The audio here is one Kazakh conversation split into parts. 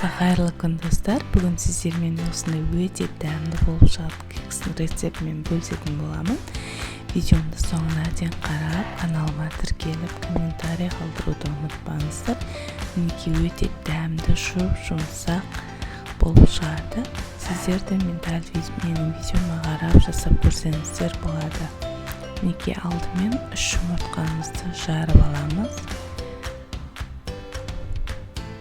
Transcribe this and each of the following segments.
Қайырлы күн, достар! Бүгін сіздермен осындай өте дәмді болып шығатын кекстің рецептімен бөлісетін боламын. Видеомды соңына дейін қарап, каналыма тіркеліп, комментарий қалдыруды ұмытпаңыздар. Мінекей, өте дәмді, жұп жұмсақ болып шығады. Сіздер де мен дәл менің видеома қарап жасап көрсеңіздер болады. Мінекей, алдымен үш жұмыртқамызды жарып аламыз.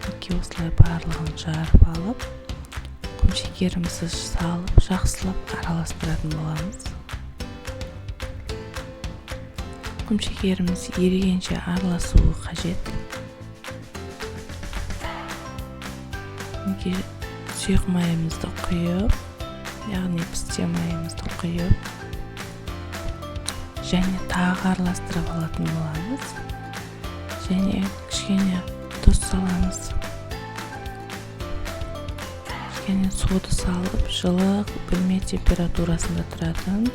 Мінекей, осылай барлығын жарып алып, құмшекерімізді салып, жақсылап араластыратын боламыз. Құмшекеріміз ерігенше араласуы қажет. Мінекей, сұйық майымызды құйып, яғни пісте майымызды құйып, және тағы араластырып алатын боламыз. Және кішкене тұз саламыз. Кішкене суды салып, жылы бөлме температурасында тұратын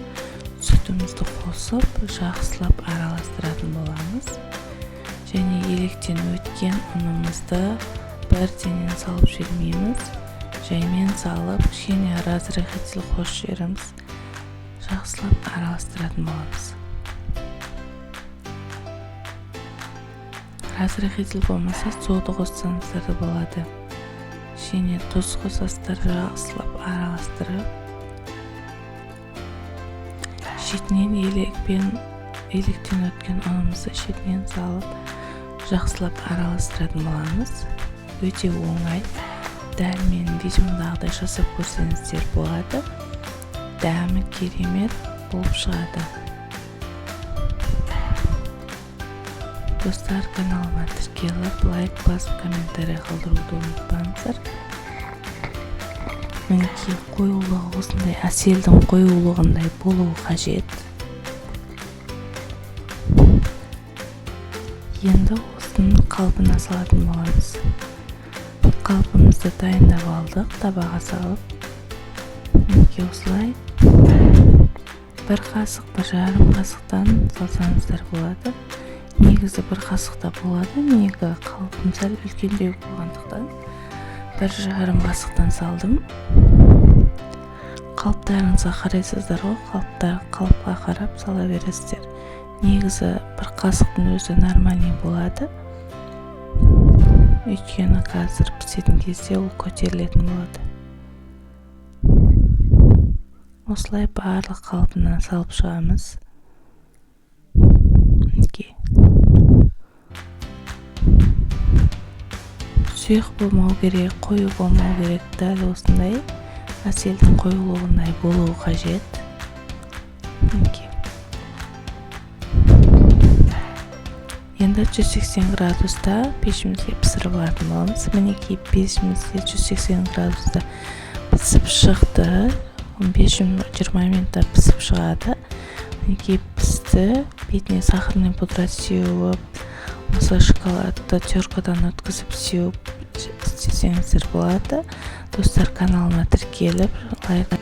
сүтімізді қосып, жақсылап араластыратын боламыз. Және електен өткен ұнымызды бірденен салып жібермейміз, жаймен салып, кішкене разрыхлитель қосып жібереміз, жақсылап араластыратын боламыз. Разрыхлитель болмаса, сода қоссаңыздар да болады. Және тұз қосасыздар, жақсылап араластырып, шетінен елекпен, електен өткен ұнымызды шетінен салып, жақсылап араластыратын боламыз. Өте оңай, дәл менің видеомдағыдай жасап көрсеңіздер болады. Дәмі керемет болып шығады. Достар, каналыма тіркеліп, лайк басып, комментарий қалдыруды ұмытпаңыздар. Мінекей, қоюлығы осындай, әселдің қоюлығындай болуы қажет. Енді осының қалпына салатын боламыз. Қалпымызды дайындап алдық, табаға салып. Мінекей, осылай бір қасық, 1,5 қасықтан салсаңыздар болады. Негізі бір қасықта болады. Менікі қалпым сәл үлкендеу болғандықтан, 1,5 қасықтан салдым. Қалыптарыңызға қарайсыздар ғой, қалыпқа қарап сала бересіздер. Негізі бір қасықтың өзі нормальный болады, өйткені қазір пісетін кезде ол көтерілетін болады. Осылай барлық қалпынан салып шығамыз. Мінекей, сұйық болмау керек, қою болмау керек, дәл осындай әселдің қоюлығындай болуы қажет. Мінекей, енді 180 градуста пешімізге пісіріп алатын боламыз. Мінекей, пешімізде 180 градуста пісіп шықты. 15-20 минутта пісіп шығады. Мінекей, пісті. Бетіне сахарный пудра сеуіп, осы шоколадты теркадан өткізіп сеуіп істесеңіздер болады. Достар, каналыма тіркеліп, лайк